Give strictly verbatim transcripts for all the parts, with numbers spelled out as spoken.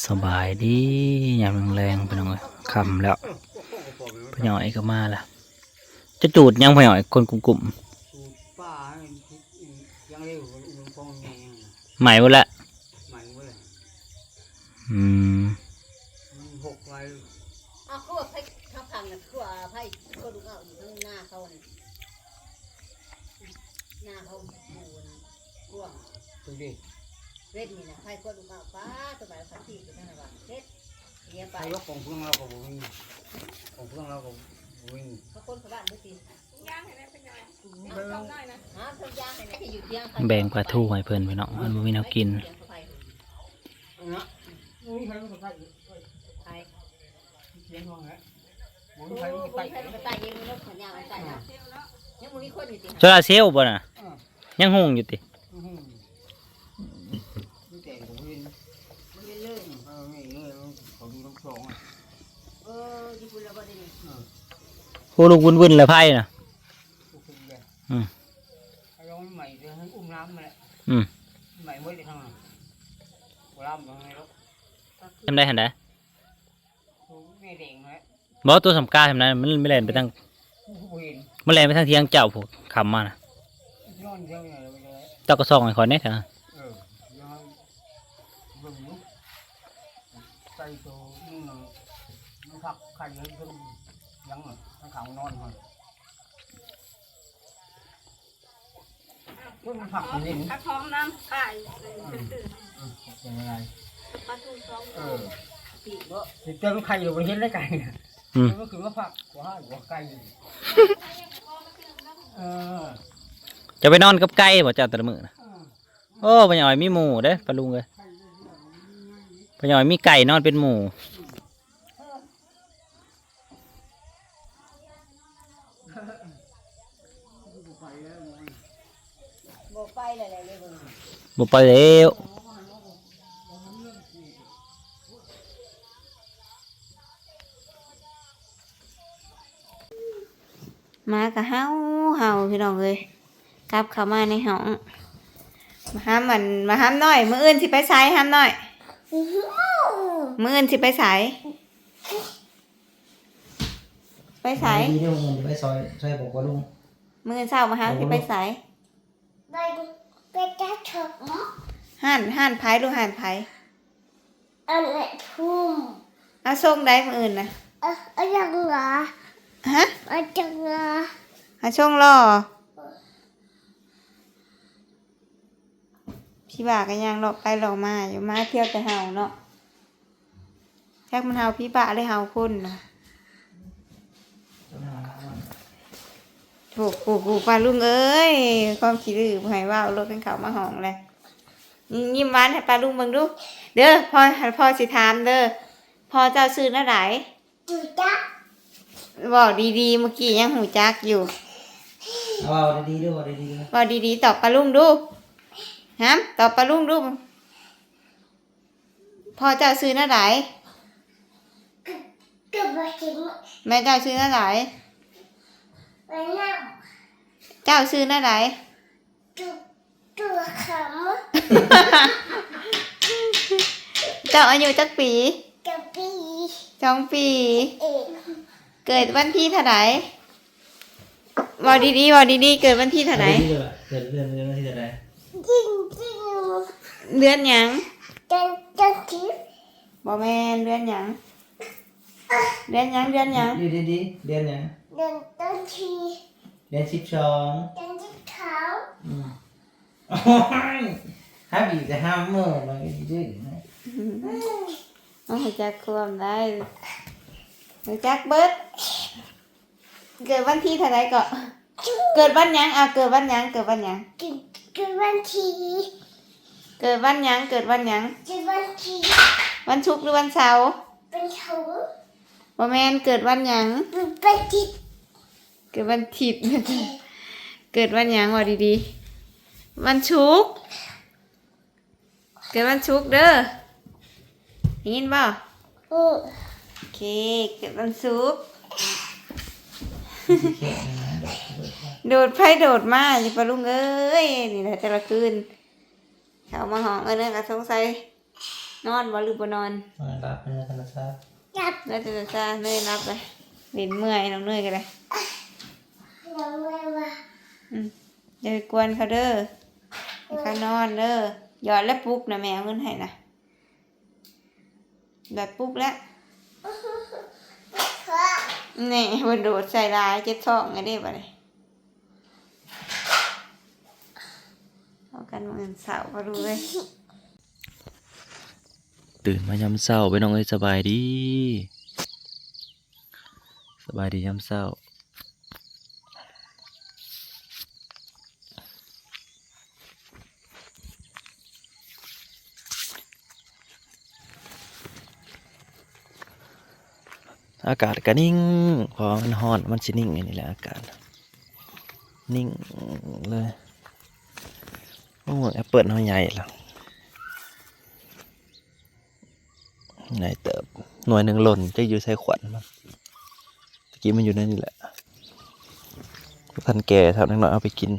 สบายดี ยามแลงๆ พี่น้องเอ้ย ค่ำแล้ว พ่อใหญ่ก็มาละ จะจูดยัง พ่อใหญ่ คนกลุ่มๆ ป้ายังเร็ว ลุงพงษ์ไง ใหม่หมดละ ใหม่หมดเลย อืม มันหกไว้ เอา ครัวไผ่ เขาพังน่ะ ครัวไผ่ ครัวลูกเอาอยู่ข้างหน้าเขาน่ะ หน้าเขาปูนกว้าง ดูดิ เว้นนี่นะ ไผ่ครัวลูกเอา ป้า ตัวใบผักชีไปทางระหว่างเฮ็ด เดี๋ยวไป ใครว่าของเพื่อนเราก็บ่มี ของเพื่อนเราก็บ่มี เขาคนเขาบ้านบ่ติ แบ่งปลาทูให้เพิ่นพี่น้อง มันบ่มีแนวกิน โซลาร์เซลล์บ่น่ะ ยังหุงอยู่ติ โอ้ ลูกวุ่นๆ แล้วไผน่ะ อืม เอาลงใหม่เดี๋ยวให้อุ้มน้ำมาแหละ อืม ใหม่หมดเลยทั้งนั้น บ่ล้ำตรงนี้แล้ว ทำได้ ทำได้ โอ้ แม่แดงแล้ว บ่ ตัวสำกาทำได้ มัน มันแล่นไปทาง บ่เห็น มันแล่นไปทางเถียงเจ้าพุ้น ค่ำมาน่ะ นอนเที่ยวเนี่ยเลย เจ้าก็ส่องให้ข้อยแหน่เถอะ เออ เดี๋ยวให้เบิ่งอยู่ ใส่ตัวนี่มัน มันพักไข่ให้เพิ่นยังน่ะ ให้เขานอนก่อน เพิ่นพักอยู่นี่ กระท้องน้ำไข่ อืม อืม เป็นอะไร ปลาทูสอง เออ ปีกบ่ สิเจอไข่อยู่บนเห็นได้ไก่น่ะ อืม มันก็คือว่าพัก หัวห้าหัวไก่อยู่ เออ จะไปนอนกับไก่บ่เจ้าแต่ละมื้อน่ะ เออ โอ้ พ่อใหญ่อ้อยมีหมู่เด้ ป้าลุงเอ้ย พ่อใหญ่อ้อยมีไก่นอนเป็นหมู่ บ่ไปแล้ว หมาก็เห่าเห่าพี่น้องเอ้ย กลับเข้ามาในห้อง มาหามัน มาหาน้อย มื้ออื่นสิไปไสหาน้อย มื้ออื่นสิไปไส ไปไส ดีเด้อ มื้ออื่นสิไปซอย ซอยบอกว่าลุง มื้ออื่นเช้ามาหาสิไปไส ไป ไปจัดของ ห้าน ห้านไผลูก ห้านไผ อันไหนทุ่ม เอาส่งได้มื้ออื่นน่ะ เออ เอายังเหรอ ฮะ เอาจังเหรอ หาส่งรอ พี่บ่าก็ย่างเลาะไปเลาะมาอยู่ มาเที่ยวแต่เห่าเนาะ จักมันเห่าผีบ้าหรือเห่าคนเนาะ โถ โอ้โห ป้าลุงเอ้ย ความขี้ดื้อบ่ให้เว้า รถเป็นเขามาห้องเลย ยิ้มหวานให้ป้าลุงเบิ่งดู เด้อ พ่อ พ่อสิถามเด้อ พ่อเจ้าชื่อแนวใด จือจัก เว้าดีๆ เมื่อกี้ยังหูจักอยู่ เอาเว้าดีๆเด้อ เว้าดีๆเด้อ เว้าดีๆ ตอบป้าลุงดู หาม ตอบป้าลุงดู พ่อเจ้าชื่อแนวใด เกิดมาถึง แม่เจ้าชื่อแนวใด แม่เน่า เจ้าชื่อแนวใด ตัว ตัวขำ เจ้าอายุจักปี เจ้าปี สองปี เอง เกิดวันที่เท่าใด เว้าดีๆ เว้าดีๆ เกิดวันที่เท่าใด เกิดเดือน เดือนวันที่เท่าใด จริงจริง เดือนหยัง เดือน เดือนที่ บ่แม่น เดือนหยัง เดือนหยัง เดือนหยัง อยู่ดีๆ เดือนหยัง เดือน เดือนที่ เดือนสิบสอง เดือนสิบสอง อืม โอ้ย ห้ามอีกจะห้ามเมื่อมันก็จะดื้อนะ เอาให้จักความได้ ให้จักเบิด เกิดวันที่เท่าใดก็ เกิดวันหยัง อ่ะ เกิดวันหยัง เกิดวันหยัง เกิด เกิดวันที่ เกิดวันหยัง เกิดวันหยัง เกิดวันที่ วันศุกร์หรือวันเสาร์ วันเสาร์ บ่แม่น เกิดวันหยัง เกิดวันอาทิตย์ เกิดวันอาทิตย์ เกิดวันหยัง เว้าดีๆ วันศุกร์ เกิดวันศุกร์เด้อ ได้ยินบ่ อือ โอเค เกิดวันศุกร์ โดดไปโดดมาอยู่ ป้าลุงเอ้ย นี่แหละแต่ละคืน เข้ามาห้อง เออ เนี่ยก็สงสัย นอนบ่หรือบ่นอน? นอนหลับในธรรมชาติ หลับในธรรมชาติ เนยหลับเลย เล่นเมื่อย น้องเนยก็ได้ น้องเนยว่า อืม อย่าไปกวนเขาเด้อ ให้เขานอนเด้อ หยอดแล้วปลุกนะ แม่เอาเงินให้นะ หยอดปลุกแล้ว นี่ เพิ่นโดดใส่หลาย เจ็บท้องไงเด้บัดนี้ เอากันมื้ออื่นเช้าก็รู้เลย ตื่นมายามเช้า พี่น้องเอ้ย สบายดี สบายดียามเช้า อากาศก็นิ่ง เพราะว่ามันร้อน มันสินิ่งอย่างนี้แหละ อากาศ นิ่งเลย โอ้ แอปเปิลเฮาใหญ่แล้ว ใหญ่เติบ หน่วยหนึ่งหล่น จักอยู่ไสขวัญมัน ตะกี้มันอยู่ในนี่แหละ บ่ทันแก่ เท่านั้นเนาะ เอาไปกิน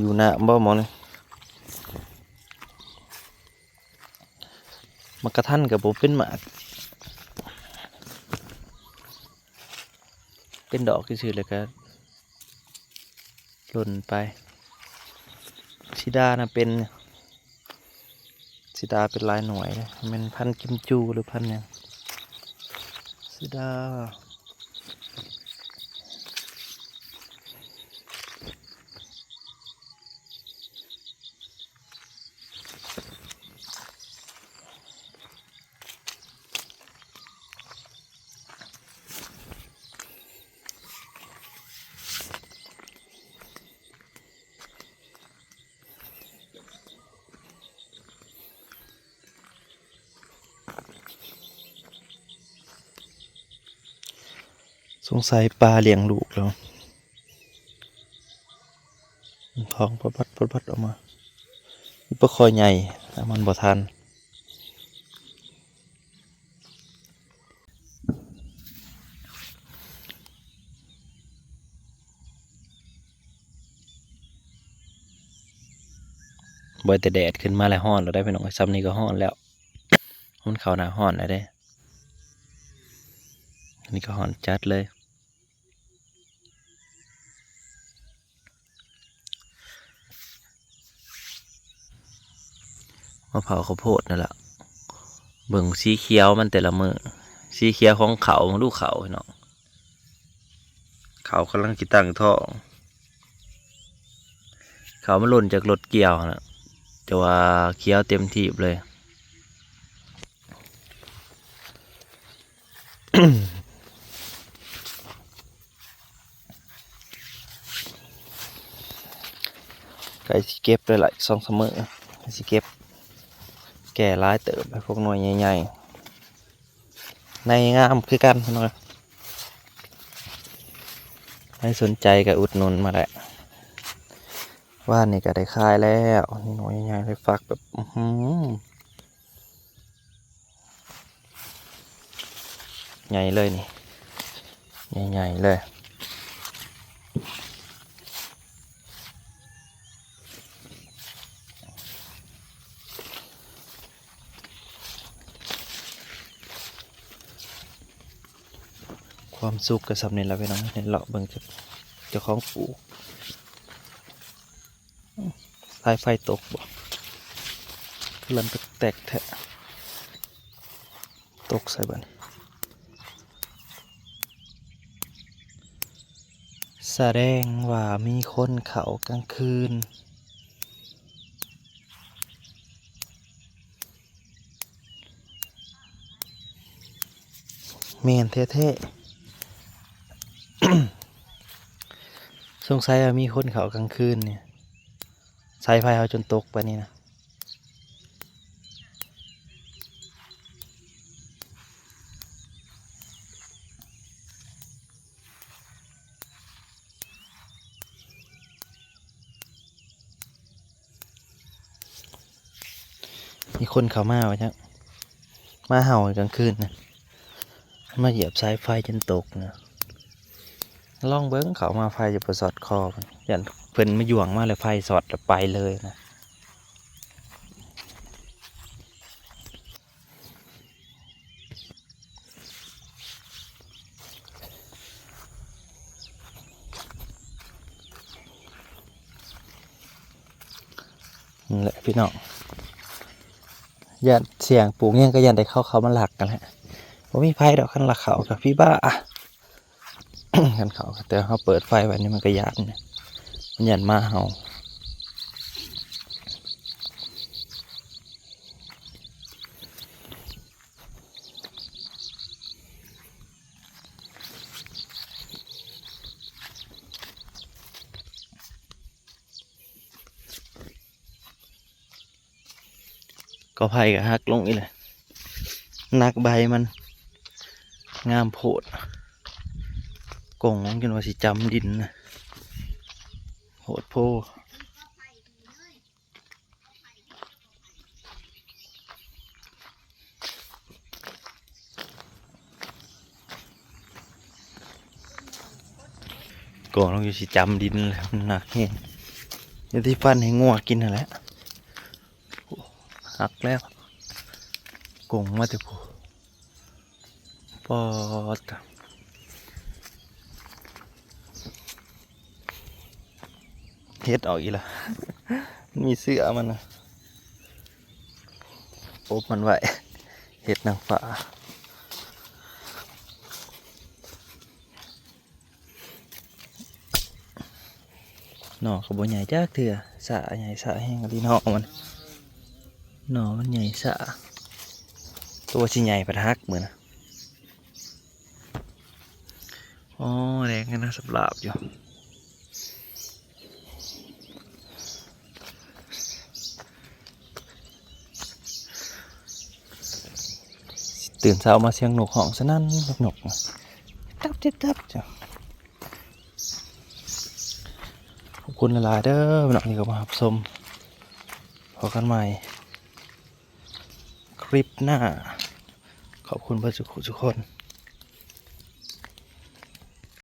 อยู่น้ำบ่หม่องนี่ หมากกระทันก็บ่เป็นหมาก เป็นดอกซื่อๆ แล้วก็หล่นไป สีดาน่ะเป็น สีดาเป็นหลายหน่วยเลย แม่นพันธุ์กิมจูหรือพันธุ์หยัง สีดา สงสัยปลาเลี้ยงลูกแล้ว ท้องพดบัดพดบัดออกมา ปลาคอใหญ่ แต่มันบ่ทัน บ่แต่แดดขึ้นมาแล้วฮ้อนแล้วได้พี่น้อง ซ้ำนี่ก็ฮ้อนแล้ว มันเข้าหน้าฮ้อนแล้วเด้ อันนี้ก็ฮ้อนจัดเลย มาเผาข้าวโพดนั่นแหละ เบิ่งสีเขียวมันแต่ละมื้อ สีเขียวของเขา ดูเขาพี่น้อง เขากำลังสิตั้งท้อง เขามันหล่นจากรถเกี่ยวนะ แต่ว่าเขียวเต็มทีบเลย ใกล้สิเก็บเลยล่ะ อีกสองสามมื้อ ใกล้สิเก็บ แก่หลายเติบ ไอ้พวกหน่วยใหญ่ๆ ในงามคือกันเนาะ ใครสนใจก็อุดหนุนมาแหละ ว่านนี่ก็ได้ขายแล้ว นี่หน่วยใหญ่ๆ เลย ฟักแบบ อื้อหือ ใหญ่เลยนี่ ใหญ่ๆ เลย ความสุขก็ส่ำนี่ล่ะพี่น้อง เห็นเลาะเบิ่งเจ้าของปลูก สายไฟตกบ่ คือลันแตกแท้ ตกใส่บัดนี้ แสดงว่ามีคนเข้ากลางคืน แม่นแท้ๆ สงสัยว่ามีคนเข้ากลางคืนเนี่ย สายไฟเขาจนตกปานนี้นะ มีคนเข้ามาว่าจัง มาเห่ากลางคืนนะ มาเหยียบสายไฟจนตกนะ ลองเบิ่ง เข้ามาไฟจะบ่สอดคอ ย่านเพิ่นมาย่วงมาแล้วไฟสอดแล้วไปเลยนะ นั่นแหละพี่น้อง ย่านเสี่ยงปลูกหยังก็ย่านได้เขาเข้ามาลักกันแหละ บ่มีไผดอก คันลักเขากับพี่บ้า คันเขา แต่เขาเปิดไฟไว้นี่มันก็ย่านเนี่ย มันย่านหมาเห่า กอไผ่ก็หักลงอีกแหละ หนักใบมัน งามโพด กงลงจนว่าสิจำดินนะ โหดโพ กองลงอยู่สิจำดินแล้ว มันหนักแฮง อยู่ที่ฟันให้งัวกินนั่นแหละ หักแล้ว กงมาแต่ผู้ ปอด เห็ดออกอีกแล้ว มีเสื้อมันนะ อบมันไว้ เห็ดนางฟ้า หน่อก็บ่ใหญ่จักเทื่อ สะใหญ่สะแฮงอีหลีหน่อมัน หน่อมันใหญ่สะ ตัวสิใหญ่ปะทักมื้อนะ อ๋อ แดงกันนะ สำหรับอยู่ ตื่นเช้ามาเสียงนกฮ้องสนั่น นก ตับ ตับ ตับ จ้ะ ขอบคุณหลายๆเด้อพี่น้องที่เข้ามารับชม พบกันใหม่ คลิปหน้า ขอบคุณเพื่อนสุขทุกคน